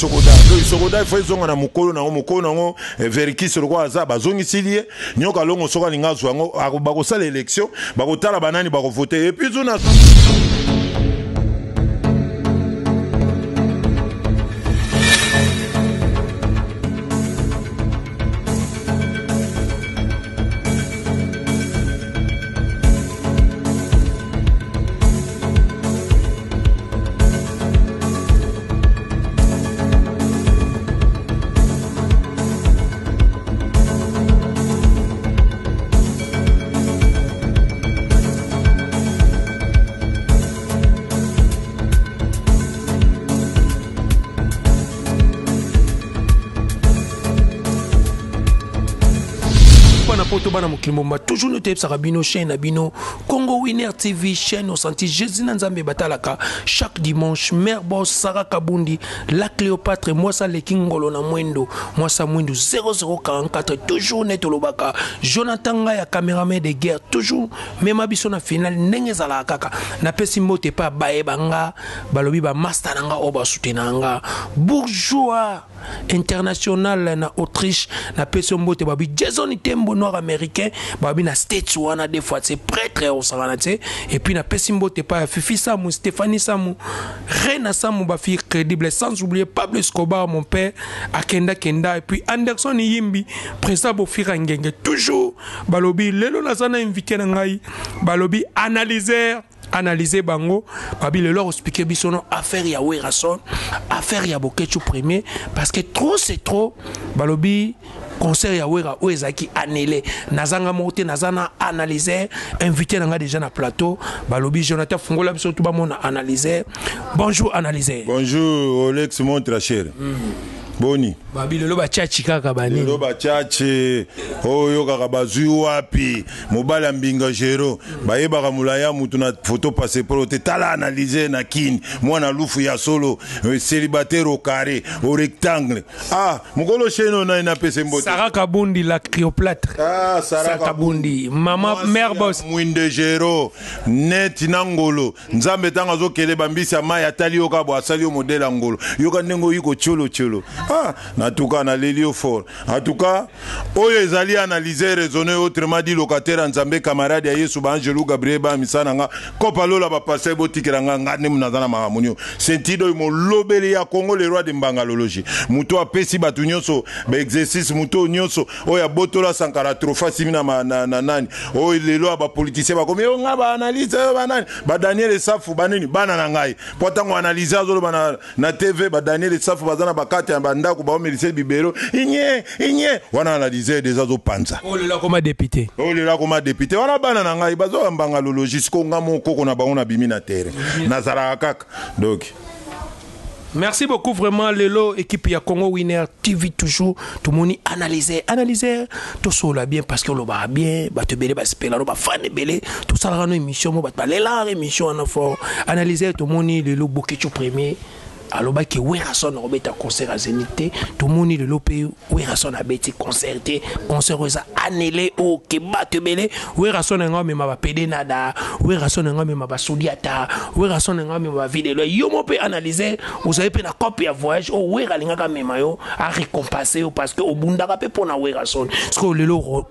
Sokoda. Donc Sokoda il faut ezonga na mokolo na yango, mokolo na yango eh, Verkis lokola aza bazongisili ye Nyoka Longo soki alingi azwa yango bakosala élection, bakotala banani bakovote et puis zuna Bana poto, bana mokili mobimba, toujours nde toyebisaka bino chaîne na bino Congo Winner TV, chaîne osanti Jésus na Nzambe batalaka chaque dimanche. Mère boss Sarah Kabundi, la Cléopâtre, mwasa leki ngolo na mwendo, mwasa mwindu 0044, toujours net olobaka Jonathan Ngaya, cameraman de guerre, toujours mema biso na final ndenge ezalaka kaka. Napesi mbote pa bayeba nga, balobi ba master na nga oyo basoutenaka nga, bourgeois international na Autriche, napesi yo mbote. Babi Jason Tembo, noir américain, babi na States wana des fois c'est prêtre osangana te. Et puis napesi mbote pa ya Fifi Samu, Stéphanie Samu, Rena Samu, ba fille crédible, sans oublier Pablo Escobar, mon père akenda kenda, et puis Anderson Yimbi, président Bofira Ngenge, toujours balobi lelo naza na invité na ngai, balobi analyser analyser bango, babi lelo expliquer biso no affaire ya Werrason, affaire ya Boketshu premier, parce que trop c'est trop. Balobi concert ya Wera oyo ezalaki annulé, nazanga moko te, naza na analyser invité na nga déjà na plateau. Balobi Jonathan fungola biso tout bamona analyser. Bonjour analyser. Bonjour Olex mon très cher. Boni. Babi lelo bachachi kaka banini. Lelo bachachi oyo kaka bazwi wapi mobali ya mbinga gero bayebaka molai ya mutu na photo passeport te. Tala analyse na kini mwana lufu ya solo, célibataire au carré au rectangle. Ah mokolo chaîne oyo nani napesa mbote. Sarah Kabundi la Cléopâtre. Ah Sarah Kabundi, mama mère boss. Mwinde gero neti na ngolo Nzambe ntango azokele bambisi ya mai atali yo kaka bo asali yo modele ya ngolo, yoka ndenge oyi kotiolotiolo. Ah na tuka naleli yo fort. En tout cas oyo ezali analyser raisonner, autrement dit locataire ya Nzambe, camarade ya Yesu, ba Angelu Gabriel ba misa na nga kopa lola ba pasteur botikela nga nga nde naza na makambo nio sentido oyo molobeli ya Congo, le roi de mbangalologie, moto apesi bato nyonso ba exercice, moto nyonso oyo abotola Sankara trophée asimi na, na, na nani oyo lelo ya bapoliticien bakomi oyo nga baanalyse oyo banani ba Daniel Esafu banini bana na ngai po ntango analyse azoloba na, na TV ba Daniel Esafu baza na bakati ya bandako baomelise bibero inye inye wana analyse deja azopanza oyo lelo akoma député, oyo lelo akoma député wana bana na ngai bazoya mbangalologie. Siko nga mokoko na bango nabimi na terrain, nazalaka kaka donc. Merci beaucoup vraiment lelo équipe ya Congo Winner TV, toujours tout le monde analyser analyser tout ça bien parce que loba bien bato ebele basepela no bafan ebele tosalaka no émission mo bato balelaka émission wana fort. Analyser, tomoni lelo Boketshu premier alobaki Werrason akobeta concert ya Zénith te. Tomoni lelo mpe Werrason abeti concert te, concert oyo eza annulé. Oke bato ebele, Werrason yango amema bapede nada, Werrason yango amema basodiata, Werrason yango amema bavidelo. Yo mo mpe analyse, ozali mpe na cope ya voyage oyo Wera alingaka amema yo, arécompense yo parce que obundaka mpe mpo na Werrason. Sikoyo lelo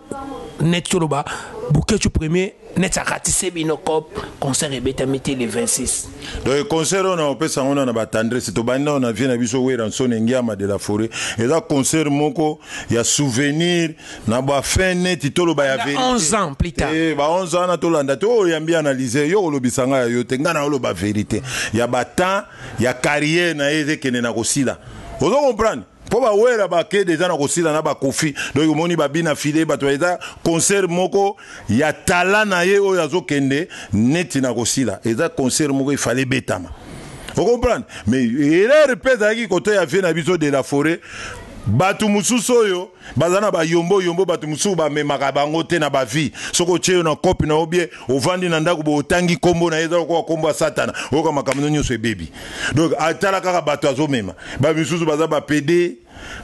net toloba Boketshu premier net aratise bino cop, concert ebetami te le 26. Donc concert oyo na opesa yango na batendresse, tobandi nao na vie na biso Werrason Ngiama de la forêt. Eza concert moko ya souvenir na bafin neti toloba ya vérité. 11 ans plus tard. Eh, ba 11 ans wana tolanda te oyo oyambi analyse yo kolobisa ngai ya yo te, ngai na oloba vérité ya batemps ya carrière na ye ezekende na kosila, ozo comprendre, mpo bawera bake deja na kosila na bakofi. Donc omoni babina file bato, eza concert moko ya tala na ye oyo azokende neti na kosila. Eza concert moko efale ebetama, ocomprendre. Mais erreur mpe ezalaki kote ya vie na biso de la forêt. Bato mosusu oyo baza na bayombo yombo, bato mosusu bamemaka bango te na bavie. Soki otie yo na kope na yo bie, ovandi na ndako boye, otangi nkombo na ye, eza lokola nkombo ya Satana, oyoka makambo nyonso ebebi. Donc atala kaka bato azomema, bamisusu baza bapede.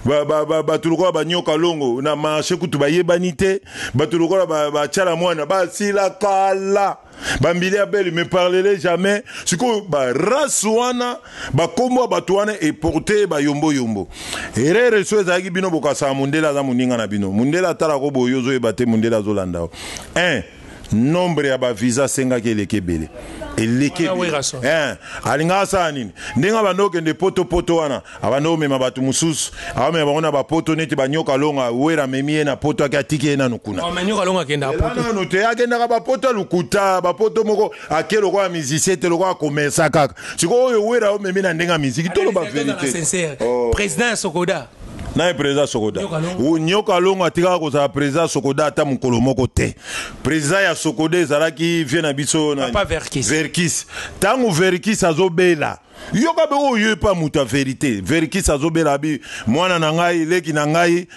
Bato lokola banyoka longo na marché kutu bayebani te. Bato lokola batyala mwana basila kala. Bambili ya bele me parlele jamais. Sikoyo barace wana, bakombo ya bato wana eporte bayomboyombo. Erreur so ezalaki bino bokasaka mundele aza moninga na bino. Mundele atalako boye, ozoyeba te mundele azolanda yo. 1 nombre ya bavisa asengaki eleki ebele, eleki. Wana Werrason. Alingaka asala nini? Ndenge abanda okende poto-poto wana, abanda omema bato mosusu, aomema bango na bapoto neti banyoka longa. Wera amemi ye na poto, ake atiki ye nanu kuna. Oh, mais nyoka longo akenda ela poto. Nanu te, akendaka bapoto ya lokuta, bapoto moko ake lokola musicien te, lokola commerçant kaka. Sikoyo oyo Wera omemi na ndenge ya miziki, toloba vérité. Sincère. Oh. Président ya Sokoda. Naye président Sokoda. Nyoka Longo. Nyoka Longo atikaka kozala président Sokoda ata mokolo moko te. Président ya Sokoda ezalaki vie na biso nani? Papa Verkis. Verkis. Ntango Verkis azobela, yoka be oyo epa moto ya vérité. Verkis azobela, abi mwana na ngai, leki na ngai,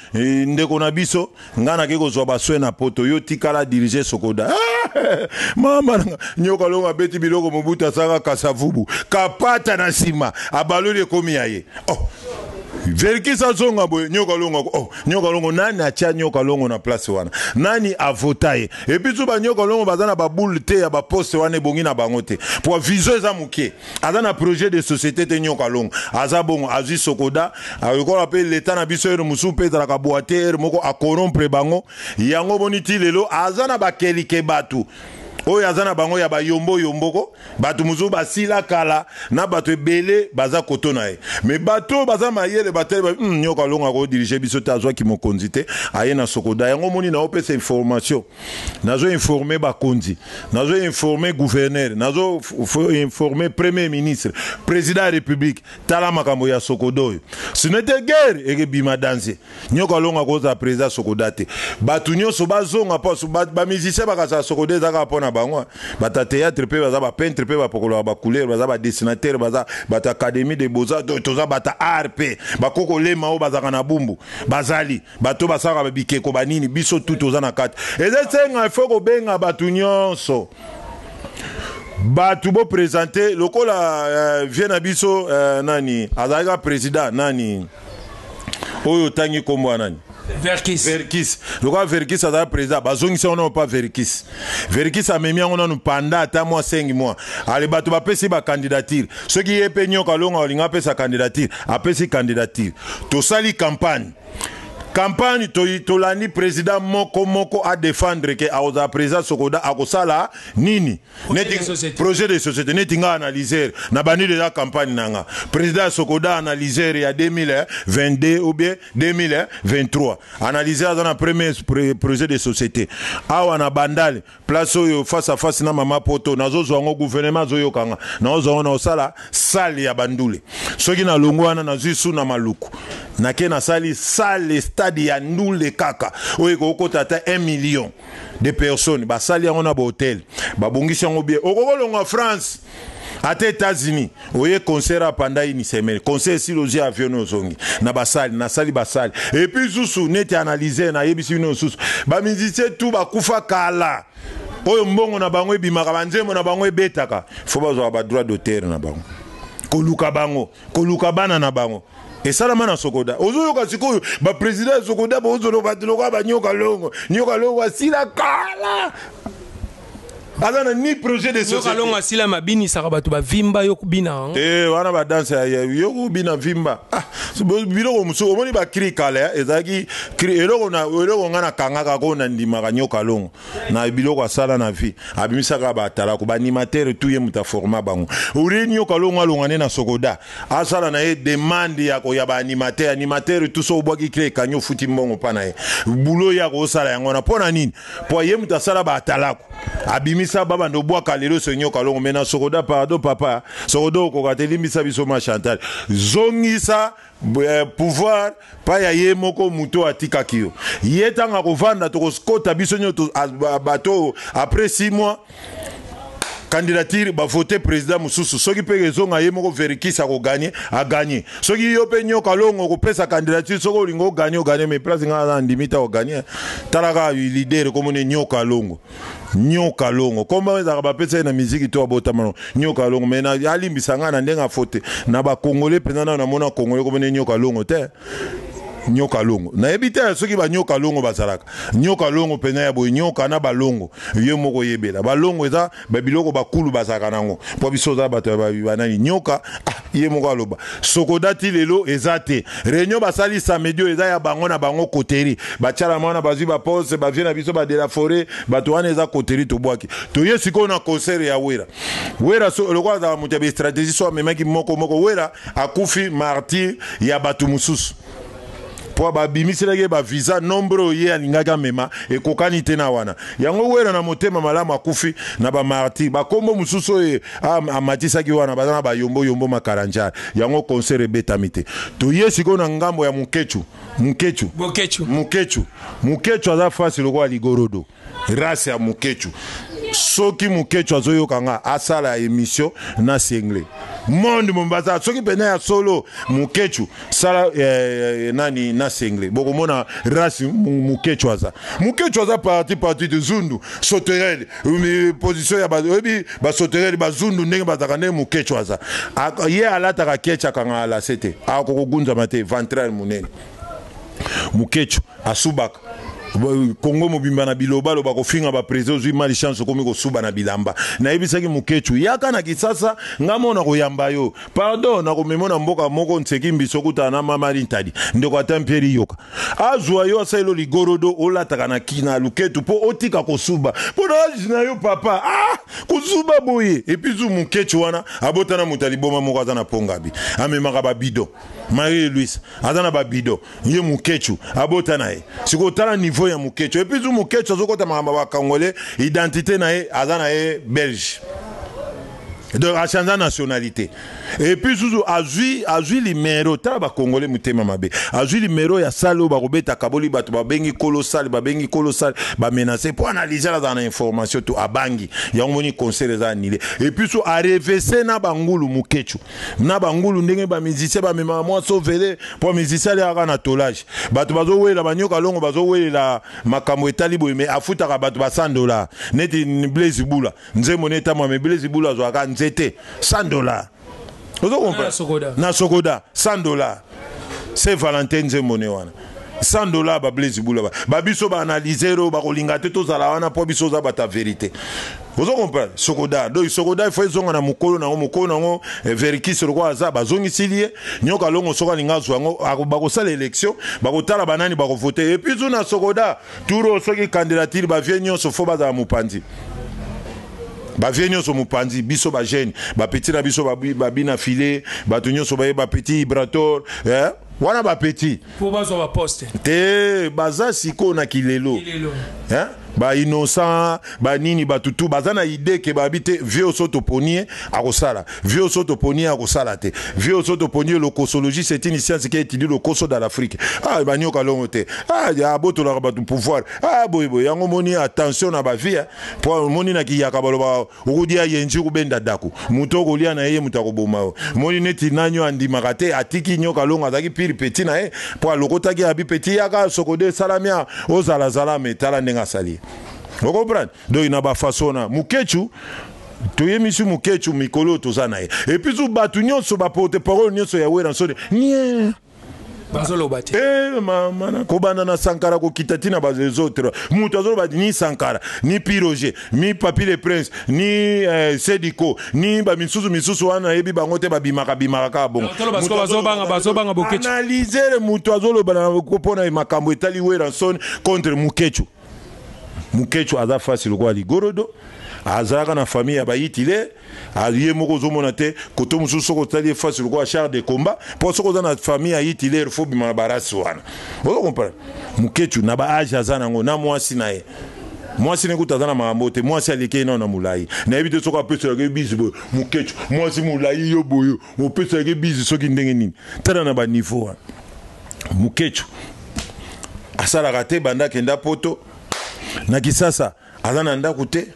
ndeko na biso, ngai nake kozwa basoins na poto, yo tikala dirige Sokoda. Ah, mama na nga, Nyoka Longo abeti biloko Mobutu asalaka Kasavubu kapata na nsima, abaloli ekomi ya ye. Oh. Verkis azonga boye, Nyoka Longo oh, Nyoka Longo nani atia Nyoka Longo na place wana? Nani avota ye? Et puis so banyoka longo baza na baboule te ya baposte wana, ebongi na bango te, po vision eza moke, aza na projet de société te. Nyoka Longo aza bongo, azwi Sokoda, akokola mpe leta na biso. Ere mosusu mpe ezalaka bwa te, ere moko acorrompre bango. Yango boni ti lelo aza na bakelike bato oyo aza na bango ya bayombo yomboko. Bato mosusu basila kala na bato ebele baza koto na ye, me bato oyo baza mayele batali ba Nyoka Longo akodirige biso te, azwaki mokonzi te, aye na Sokoda. Yango omoni naopesa information, nazo informe bakonzi, nazo informe gouverneur, nazo informe premier ministre, président ya république. Tala makambo ya Sokoda oyo, sino te guerre ekebima danse. Nyoka Longo akozala président Sokoda te. Bato nyonso bazonga mpo bamusicien bakazala Sokoda eza kaka mpo na bango. Bato ya théâtre mpe baza, bapeintre mpe bapokolaka bacouleur baza, badessinateur baza, bato académie de beaux-arts toza, bato art mpe bakokolema oyo bazalaka na bumbu bazali, bato basalaka bikeko banini, biso tu toza na kati. Eza esenga ifo kobenga bato nyonso, bato boprésente lokola vie na biso nani azalaki président, nani oyo otangi nkombo ya nani? Verkis. Verkis. Lokola Verkis azala président, bazongisi yango nano pa Verkis. Verkis amemi yango nanu panda ata mwa 5 mois. Ale bato bapesi bacandidature. Soki ye mpe Nyoka Longo alingi apesa candidature, apesi candidature, tosali campagne. Campagne tolandi président moko moko adéfendre ke akozala président Sokoda, akosala nini. Projet neti de société. Projet de société. Neti nga analyseur, na bandi déjà campagne na nga président ya Sokoda, analyseur ya 2022 ou bien 2023. Analyseur aza na premier projet de société awa na Bandale, place oyo face à face na mama poto. Nazozwa yango, gouvernement azoyokanga, nazozwa yango, naosala salle ya bandule. Soki nalongo wana, nazwi su na Maluku, nake nasali salle stade ya ndule kaka oyo ekokota ata 1 million de personnes. Basali yango na bahotel, babongisi yango bien. Okokolongwa France ata États-Unis, oye concert a pendant une semaine, concert esili, ozwi avion ozongi na basali. Nasali basali et puis susu neti analyse nayebisi bino susu, bamusicien tu bakufa kala oyo mbongo na bango ebimaka, banzembo na bango ebetaka, fo bazwaka badroit d'auteur na bango, koluka bango, koluka bana na bango. Esalama na Sokoda. Ozoyoka sikoyo baprésident ya Sokoda bozoloba lokola banyoka longo. Nyoka Longo asila kala, aza na ni projet de Nyoka société. Longo asila, mabinisaka bato bavimba, yo kobina yango. Te, wana badanse yo kobina vimba. Ah, biloko mosusu omoni bacri kala ezalaki cri eloko na eloko. Nga nakangaka ko na ndimaka Nyoka Longo na biloko asala na vie, abimisaka batalako baanimateur tu, ye moto aforma bango. Uri Nyoka Longo alonga nde na Sokoda, asala na ye demande ya koya baanimateur, animateur tu so obwaki cri ekangi, ofuti mbongo mpa na ye. Bulo ye akosala yango wana mpo na nini? Mpo ye moto asala batalako, abimisa babanda obwaka. Lelo so Nyoka Longo me na Sokoda, pardon papa Sokoda, okoka te, limbisa biso. Ma Chantal, zongisa pouvoir pa ya ye moko moto atikaki yo. Ye ntango akovanda, tokokota biso nyonso bato après 6 mois candidature, bavote président mosusu. Soki mpe ezonga ye moko Verikis akoganye, aganye. Soki yo mpe Nyoka Longo okopesa candidature, soki olingi oganye, oganye. Mais place ngai aza ndimi ta oganye. Talaka leader komoni Nyoka Longo. Nyoka Longo komba ezalaka bapesa ye na miziki to abotama no Nyoka Longo. Mais alimbisa ngai na ndenge afote na bakongole mpenza, nano namona kongole komoni Nyoka Longo te. Nyoka longo, nayebi te soki banyoka longo bazalaka. Nyoka longo mpena ya boye, nyoka na balongo, ye moko oyebela. Balongo eza babiloko bakulu bazalaka nango, mpo biso oza bato ya banani. Nyoka, ah, ye moko aloba SOCODA ti lelo eza te. Réunion basali samedi oyo eza ya bango na bango, koteri batiala mwana, bazwi baposte, bavie na biso, ba de la forêt, bato wana eza koteri. Tobwaki, toye sikoyo na concert ya Wera. Wera so, lokola azala moto ya bastratégie, so amemaki moko moko. Wera akufi martyr ya bato mosusu, mpo babimiselaki ye bavisa nombre oyo ye alingaki amema ekokani te na wana. Yango Wera na motema malamu akufi na bamartyr. Bakombo mosusu oyo amatisaki wana baza na bayomboyombo makaranjare. Yango concert ebetami te. Toye sikoyo na ngambo ya Mukechu. Mukechu. Bokechu. Mukechu, Mukechu aza fasi lokola ligorodo, race ya Mukechu. Soki Mukechu azoyoka nga, asala émission na sengle monde mombaza. Soki pene ya solo, Mukechu sala nani na sengle, bokomona race Mukechu aza. Mukechu aza parti de zundu sauterelle, position ya oyebi basauterelle, bazundu ndenge bazalaka, ndenge Mukechu aza. Ye alataka keche, akanga alase te, akokogunzama te, ventrale monene. Mukechu asubaka Kongo mobimba na bilobaloba, kofinga baprésident. Ozwi mal chance, okomi kosuba na bilamba. Nayebisaki Mukechu, yaka na Kisasa, nga mo na koyamba yo, pardon, nakomema na mboka moko nseki mbiso, okutana na mama Rintadi, ndeko ata mpieri yoka, azwa yo, asalelo ligorodo olataka na na luketu mpo otika kosuba, mpo na age na yo, papa, ah, kosuba boye. Et puis zu Mukechu wana abotana moto ya liboma moko aza na pongabi, amemaka babidon. Marie Louise aza na babidon, ye Mukechu abota na ye. Sikoyo otala niveau ya Mukechu. Et puis zu Mukechu azokota makambo ya bacongolais, identité na ye, aza na ye belge, donc achange nationalité. Et puis susu azwi limero. Tala bacongolais motema mabe, azwi limero ya sale oyo bakobeta kaboli bato, babengi kolo sale, babengi kolo sale, bamenace mpo analyse, azala na information to abangi yango. Moni concert eza annulé. Et puis so arevese na bangulu, Mukechu na bangulu, ndenge bamusicien bamemaka mwa sovele, mpo musicien aliaka na tolage. Bato bazowelela banyoka longo, bazowelela makambo etali boye, me afutaka bato ba 100 $ neti Blaise Bula. Nzembo ne etamwa, me Blaise Bula azwaka nzete 100 $. Ozo comprendre? Na SOCODA 100 $, Saint Valentin, nzembo ne wana 100 $. Bablaise Bula, babiso baanalyser oyo bakolinga te tozala wana, mpo biso oza bato ya vérité. Ozo comprendre? SOCODA, donc SOCODA ifo ezonga na mokolo nango, mokolo nango verikisi lokola aza, bazongisili ye Nyoka Longo. Soki alinga azwa yango, bakosala élection, bakotala banani bakovote. Et puis zu na SOCODA tour oyo, soki candidature, bavie nyonso fo bazala mopanzi, bavie nyonso mopanzi. Biso bajeune, bapeti na biso, babina file, bato nyonso baye, bapeti Ibrator, eh? Wana bapeti mpo bazwa baposte. Te, baza sikoyo na kilelo, eh? Bainnocent, banini, batutu baza na idée ke babi te, vieux oso toponi ye akosala, vieux oso toponi ye akosala te, vieux oso toponi ye. Lokosologie, c'est une science qui étudie lokoso dans l'Afrique. Ah, banyoka longo te, ah, abotolaka bato pouvoir, ah, boye boye. Yango moni, attention na bavie, po moni na kiyaka baloba okodia yenji kobenda dako, moto okolia na ye, ye moto akoboma yo. Moni neti nani oyo andimaka te, atiki Nyoka Longo, azalaki pire petit na ye, mpo alokotaki abi petit yaka SOCODA esalami, ozalazala, me tala ndenge asali. Ocomprendre? Donc na bafaçon na Mukechu, toyemisi Mukechu mikolo oyo toza na ye. Et puis zu bato nyonso, baporte parole nyonso ya Werrason nie. Bazoloba te. Eh, mama, kobanda na Sankara kokita ntina ba les autres, moto azoloba ni Sankara, ni Piroger, ni Papi le Prince, ni Sediko, ni bamisusu misusu wana, nayebi bango te, babimaka bimaka kaka bongo. Bazobanga Bokechu. Analyser, moto azoloba mpona makambo etali Werrason contre Mukechu. Mukechu aza fasi lokola ligorodo, azalaka na famille ya bayitile. Ye moko ozomona te koto mosusu, soki otali ye fasi lokola char de combat, mpo soki oza na famille ya yitilere, fo bima na barasi wana. Ozo comprendre? Mukechu na baage aza nango na mwasi na ye, mwasi ne kuta aza na makambo te. Mwasi aleki ye nao na molai, nayebi te soki apeselaka ye bisi boye. Mukechu, mwasi molai, yo boye opeselaka ye bisi soki ndenge nini? Tala na baniveau wana, Mukechu asalaka te banda akenda Poto. Na Kisasa aza na ndako te.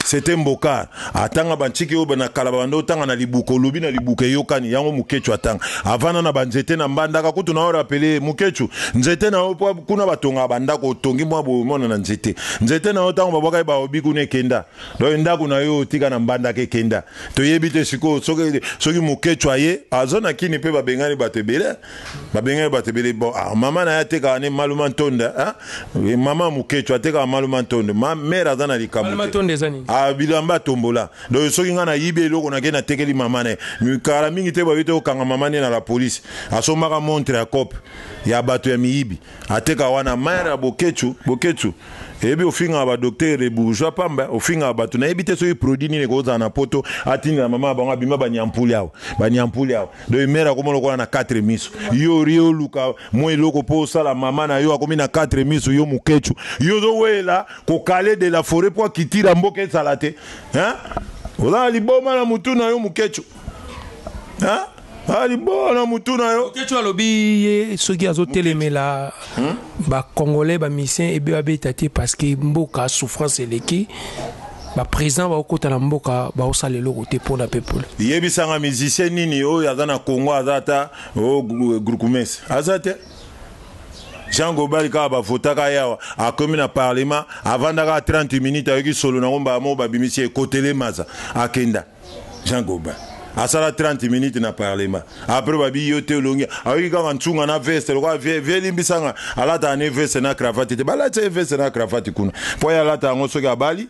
C'était mbokar atanga bantiki oyo na kala babanda otanga na libuka, olobi na libuka eyokani yango. Mokechu atanga, avanda na banzete na Mbandaka. Kutu na orapele Mokechu nzete na yo, po kuna batongaka bandako, otongi mwa boye, omona na nzete, nzete na yo. Ntango babwaka ye baobi kuna, ekenda. Donc ndako na yo otika na Mbandaka ekenda, toyebi te. Sikoyo soki Mokechu aye, aza na kini mpe babengani bato ebele, babengani bato ebele. Bon, ah, mama na ye atekaka ne maluma ntonda, hein? Mama Mokechu atekaka maluma ntonda. Ma mare aza na likambo. Maluma ntonda eza nini? Ah, bilamba atombola. Donc soki ngai nayibi eloko, nake natekeli mama na ye. Kala mingi te, babi te okanga mama nde na la police. Asombaka montre ya cope ya bato ya miyibi, ateka wana. Mare ya Bokechu, Bokechu eyebi ofingaka badocteur bourgeois pamba, ofingaka bato. Nayebi te soki produit nini ekozala na poto atindela mama ya bango. Abima banyampuli awa, banyampuli awa. Donc mare akoma lokola na 4 miso. Yo ori oluka mwa eloko mpo osala mama na yo, akomi na 4 miso. Yo Mokechu, yo ozowela kokale de la forêt mpo akitira mboka ezala te, hein? Oza na liboma na mutu na yo, Mokechu, hein? Ah, liboma na mutu na yo. Mokechu alobi ye soki azotelemela bacongolais, bamusicien ebe babeta te, parce que mboka souffrance eleki, baprésident baokota na mboka, baosala eloko te mpona peuple. Yebisanga musicien nini oyo aza na Congo aza ata groupement aza te. Jean Gobali kaka bavotaka ye awa, akomi na parlement, avandaka 30 minutes, ayoki solo nango, mbala moko babimisi ye, ekotele maza, akenda. Jean Gobin asala 30 minutes na parlement, après babi yo te olongi. Ayoki kaka ntunga na veste lokola vie limbisanga, alataka ne veste na cravate te, balati ye veste na cravate kuna mpo ye alata yango soki abali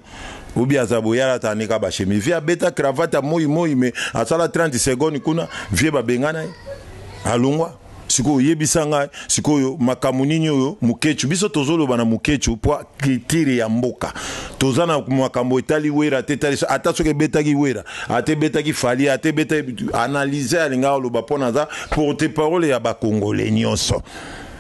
obi aza boye, alataka ne kaka bachemise. Vie abeta cravate ya moi moi, me asala 30 seconde kuna, vie babengana ye, alongwa. Sikoyo oyebisa ngai sikoyo makambo nini oyo Mokechu? Biso tozoloba na Mokechu mpo culture ya mboka. Toza na makambo etali Wera te, etali ata soki ebetaki Wera, ata ebetaki Fally, ata ebetaki analyse, alingaka oloba mpo naza porte parole ya bakongole nyonso.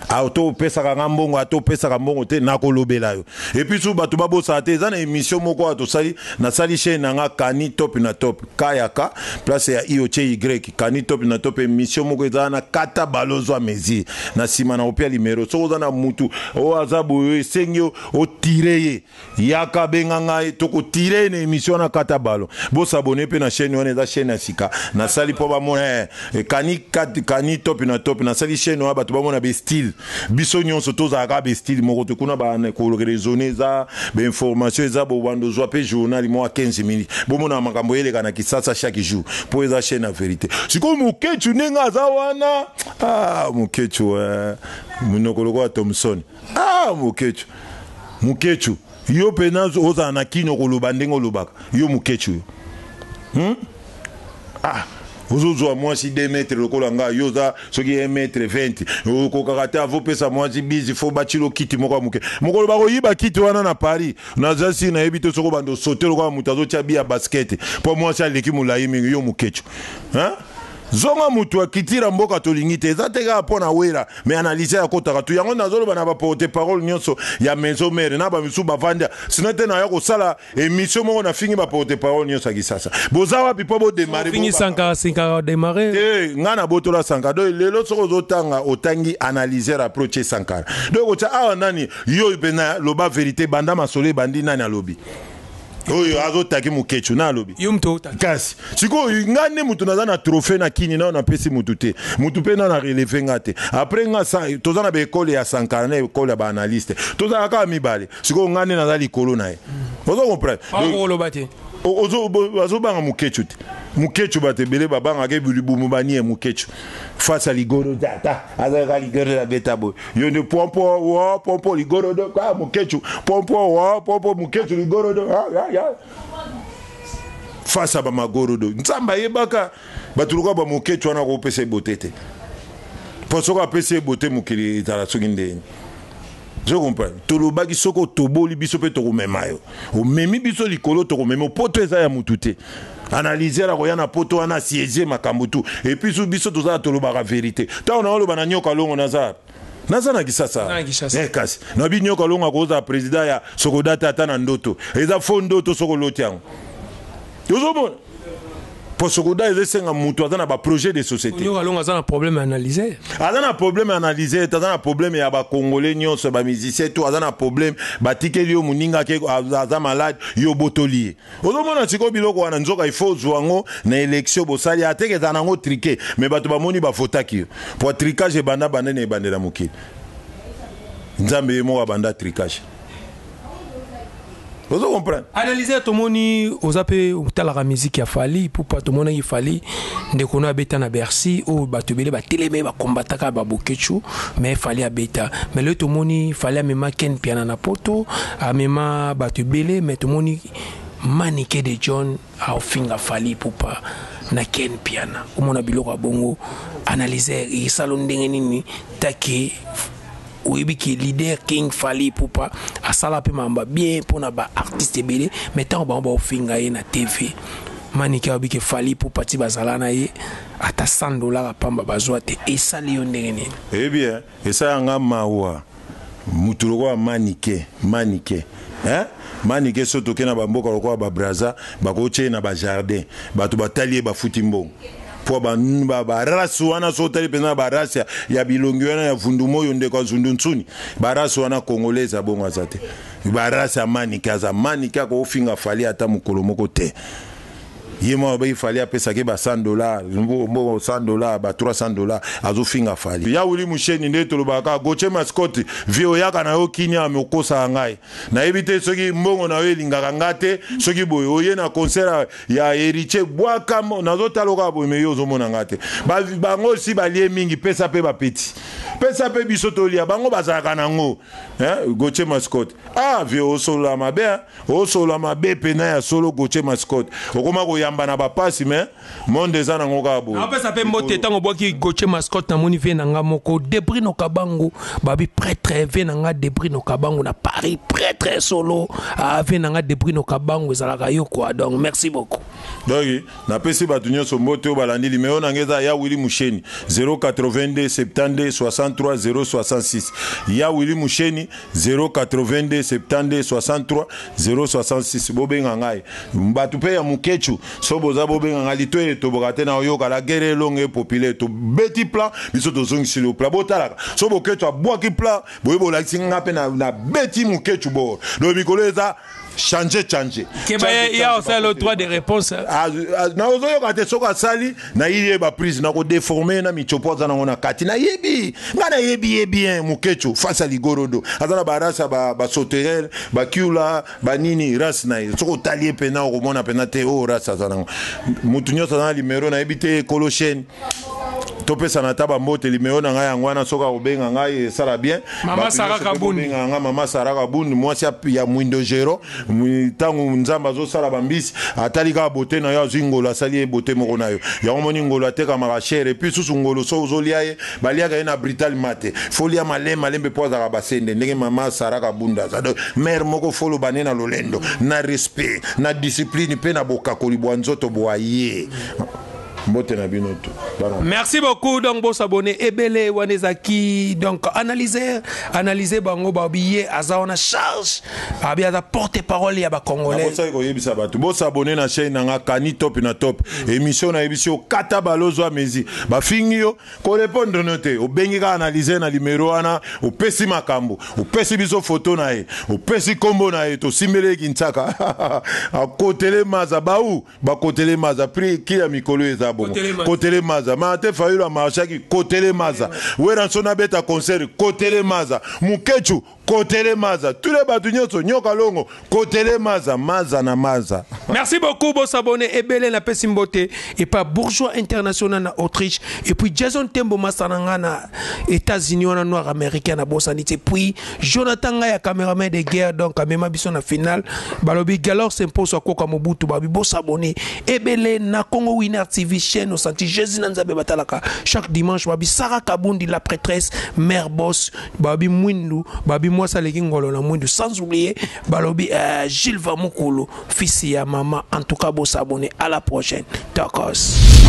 Ata opesaka nga mbongo, ata opesaka mbongo te, nakolobela yo. Et puis su bato babosaka te, eza na émission moko oyo tosali, nasali chaîne na nga Kani Top na Top, K ya K, place ya I otie Y, Kani Top na Top. Émission moko eza na kata balozwa mesure na nsima na kopia limero. Soki oza na mutu oyo aza boye, esengi yo otire ye, yaka benga ngai, tokotire ye na émission wana kata balo. Bosabone mpe na chaîne wana, eza chaîne ya sika nasali mpo bamona Kani, Kani Top na Top. Nasali chaîne wana bato bamona bestyle. Biso nyonso tozalaka bestyle moko te. Kuna koraisonne eza, bainformation eza, bobanda ozwa mpe journal moko ya 15 minutes, bomona makambo eleka na Kisasa chaque jour, mpo eza chaîne ya vérité. Sikoyo Mokechu ndenge aza wana, ah, Mokechu, eh, monoko lokola Thomson. Ah, Mokechu, Mokechu, yo mpena ozala na kino koloba ndenge olobaka yo Mokechu yo, Ah, ozozwa mwasi 2 mètre lokola ngai, yo oza soki 1 mètre 20, okokaka te. Avopesa mwasi bisi, fo batilo kiti moko ya moke. Mokolo bakoyiba kiti wana na Paris, naza si nayebi te soki obanda osote lokola moto azotya bi ya basket, mpo mwasi aleki molai mingi. Yo Mokechu, hein? Zonga motu akitira mboka, tolingi te. Eza te kaka mpo na Wera, mais analyse akotaka tu yango. Nazoloba na baporte parole nyonso ya maison mare na bamisusu bavandi sino te, naya kosala émission moko nafingi baporte parole nyonso ya Kisasa. Boza wapi mpo bodemare? Fingi Sankara, Sankara démarrer. Te, ngai nabotola Sankara. Donc lelo soki ozotanga, otangi analyser, après otie Sankara. Donc otya awa nani? Yo mpena loba vérité, banda masolo ebandi, nani alobi oyo azotaki Mokechu na alobi? Yo moto otaki. Kasi sikoyo ngai nde motu naza na trophée na kini nao napesi mutu te, mutu mpe na releve nga te. Après nga toza na baekole ya Sankara na ekole ya baanalyste, tozala kaka mibale. Sikoyo ngai nde naza likolo na ye, ozo comprendre? Oloba te. Azobanga Mokechu te. Mokechu, bato ebele babangaka libumu banie. Mokechu face ya ligoro, tata azalaka ligoro na beta boye, yo nde pompo wo pompo ligoro do ka Mokechu, pompo wo pompo Mokechu ligoro do face ya bamagoro do. Nzambe ayebaka bato lokola bamokechu wana, akopesa ebote te, mpo soki apesi ebote, mokili ezala soki ndeni. Je comprends. Tolobaki soki otoboli biso mpe tokomema yo, omemi biso likolo, tokomema poto. Eza ya mutu te. Analyser akoya na poto wana, siège makambo tu. Et puis su biso tozala, tolobaka vérité. Ntango na oloba na Nyoka Longo, naza na Kisasa. Na Kisasa. Eh, kasi nabi Nyoka Longo akozala président ya Sokoda te, ata na ndoto. Eza fo ndoto soki oloti yango, ozomona. Mpo sokoda ezosenga moto aza na baprojet de société. Nyoka Longo aza na problème ya analyse. Aza na problème ya analyse te, aza na problème ya bacongolais nyonso, bamusicien to aza na problème. Batikeli yo moninga ake aza malade, yo obotoli ye. Ozomona sikoyo biloko wana, nzoka il faut ozwa yango na élection bosali ateke ezala nango trike, mais bato bamoni bavotaki yo po tricage ebanda banda na ebandela mokili. Nzambe ye moko abanda tricage, ozo comprendre? Analyse, tomoni oza mpe otalaka musique ya Fally Ipupa. Tomonaki Fally ndeko no abeta na Bercy, oyo bato ebele batelemi bakombataka babokecu, mais Fally abeta. Mais lelo tomoni Fally amema Ken Piana na Poto, amema bato ebele, mais tomoni Manike de John aofinga Fally Ipupa na Ken Piana. Omona biloko ya bongo, analyse, esalo ndenge nini take oyebi ke leader King Fally Ipupa asala mpe makambo bien mpona baartiste ebele, mais ntango bango baofinga ye na TV, Manike ayobi ke Fally Ipupa ti bazala na ye ata 100 $ apamba bazwa te, esali yo ndenge nini? Eyebi esalanga mawa. Mutu lokola Manike, Manike, hein? Manike, so toke na bamboka lokola babraza, bakotia ye na bajardin, bato batali ye, bafuti mbongo mpo barase wana. So otali mpenza barase ya bilongi wana ya vundumu oyo ndeko ya zundu ntsuni, barase wana congolaise abongo aza te. Barase ya Manike aza Manike akofinga Fally ata mokolo moko te. Ye moko abaki Fally apesaki ba 100 $, mbongo 100 $, ba 300 $, azofinga Fally. Ya Wili Musheni, nde tolobaka kaka Gotie Mascotte, vie oyaka na yo kinia, me okosaka ngai. Nayebi te soki mbongo na yo elingaka nga te, soki boye oye na concert ya Héritier, bwaka nazotala kaka boye, me yo ozomona nga te. Bango si balie mingi, pesa mpe bapeti, pesa mpe biso tolia. Bango bazalaka nango. Gotie Mascotte, ah vie, osolola mabe, osolola mabe pena ya solo. Gotie Mascotte, okoma koyamba na bapasi, me monde eza nango kaka boye. Napesa mpe mbote. Ntango obwaki Gotie Mascotte, namoni vie na nga moko Debrino Kabangu, babi prêtre. Vie na nga Debrino Kabangu na Paris, prêtre solo. Ah, vie na nga Debrino Kabangu, ezalaka yo quoi. Donc merci beaucoup. Donc napesi bato nyonso mbote oyo balandi. Limero na ngai eza ya Wili Musheni, 082 72 63 066. Ya Wili Musheni, 082 72 63 066. Bobenga ngai. Bato mpe ya Mokechu, so boza, bobenga ngai. Lito etoboka te na oyoka la guerre elongo epopulaire. Tobeti plan, biso tozongisili yo plan. Botalaka so Bokechu abwaki plan boye, bolakisi nga mpe nabeti Mokechu bor. Donc mikolo eza change change. Keba ya osala le droit de réponse. Na ozoyoka te, soki asali nayili ye baprise, nakodeforme na michopo aza nango na kati. Nayebi ngai, nayebi ye bien. Mokecho face ya ligorodo, aza na barace ya basauterelle, bakiula, banini, race na ye. Soki otali ye mpena, okomona mpena te oyo race aza nango. Motu nyonso aza na limero, nayebi te ekolo chaîne, topesana ata bambote. Limero na ngai yango wana, soki akobenga ngai esala bien. Mama Sara Kabundi. Kobenga nga Mama Sara Kabundi, mwasi ya mwindo gero. Ntango Nzambe azosala bambisi, atali kaka bote na yo, azwi ngolo, asali ye bote moko na yo. Yango moni ngolo atekamaka cher. Et puis susu ngolo, so ozolia ye, baliaka ye na brutal mate, faut lia malembe malembe mpo azalaka basende. Ndenge Mama Sara Kabunda aza, donc mare moko foloba nde na lolendo, na respect, na discipline mpe na bokakoli bwa nzoto bwa ye. Mbote na bino to. Merci beaucoup. Donc bosabone ebele. Wana ezalaki donc analyser, analyser bango babi ye aza wana charge, abi aza porte parole ya bacongolais. Nakosaki koyebisa bato bosabone na chaîne nanga Kani Top na Top émission. Nayebisi yo, kata balozwa mezi, bafingi yo, korépondre no te. Obengi kaka analyse na limero wana, opesi makambo, opesi biso foto na ye, opesi nkombo na ye, tosimbeli ye kintsaka, akotele maza bau bakotele maza. Prix ki ya mikolo eza bongo, kotele maza. Ma te Fayulu amarchaki, kotele maza. Werrason abeta concert, kotele maza. Mukechu, kotele maza. Tule bato nyonso, Nyoka Longo, kotele maza, maza na maza. Merci beaucoup. Bosabone ebele. Napesi mbote epa Bourgeois International na Autriche, et puis Jason Tembo masana nga na États-Unis wana, noir américain, na bosani te. Puis Jonathan ngai ya caméraman de guerre, donc amema biso na finale. Balobi Galor s'impose akoka Mobutu. Babi bosabone ebele na Congo Winner TV, chaîne osanti Jésus na Nzambe batalaka chaque dimanche. Babi Sara Kabundi, la prêtresse, mère boss, babi mwindu, babi mwasi aleki ngolo na mwindu. Sans oublier balobi Gilles Vamukulu, fils ya mama. En tout cas bosabone, à la prochaine. Tokos.